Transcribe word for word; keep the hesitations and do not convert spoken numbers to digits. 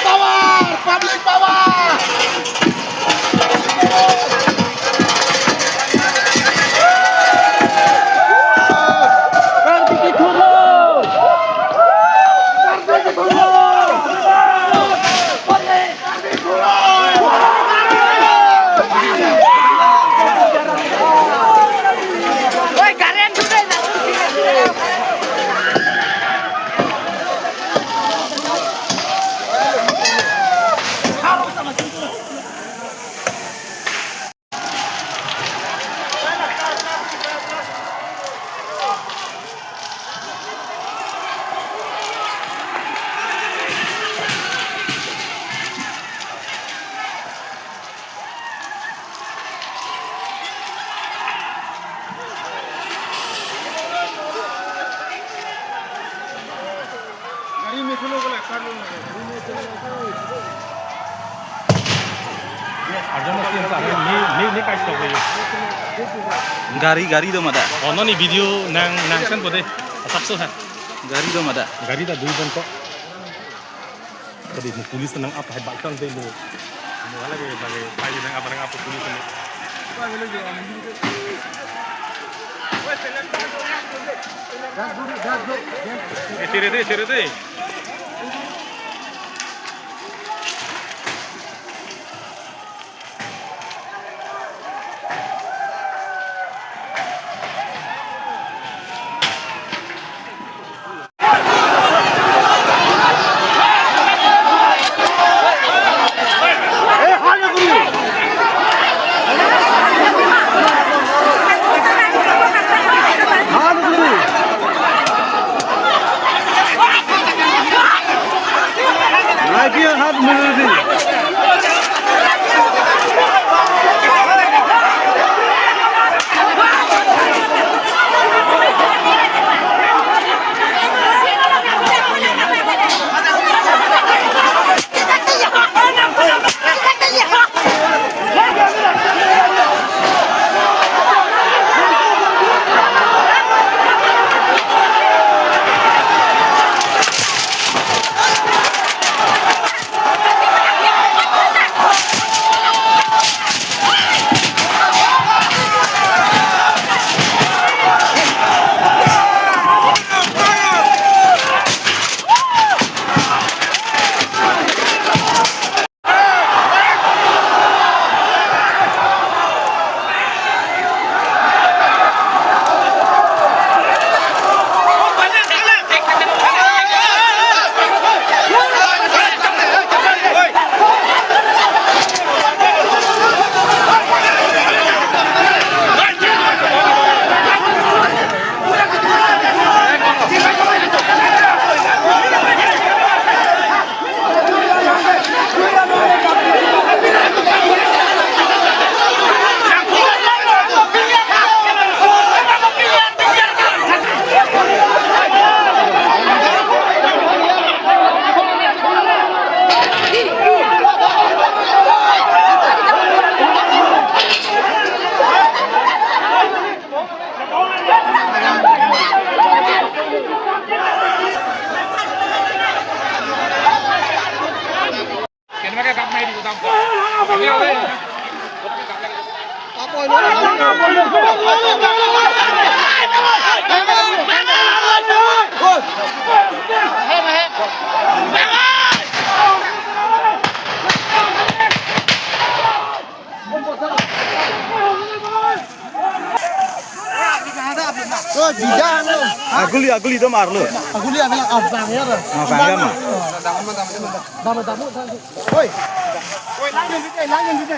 Power! Public power! Gari, gari do mada. Ono ni video nang, nang send po de. Asap so ha. Gari do mada. Gari ta dui bon ko. Tadi mo police nang apa hai bike tang de mo. Mo hala ke bagi bike nang apa nang apa police nang. Eh, sirete, sirete. Oh, jida anu. Aguli, aguli do marlo. Aguli anu abang ya. Abang ya ma. Damu, damu, damu. Oi. Oi, langin dite, langin dite.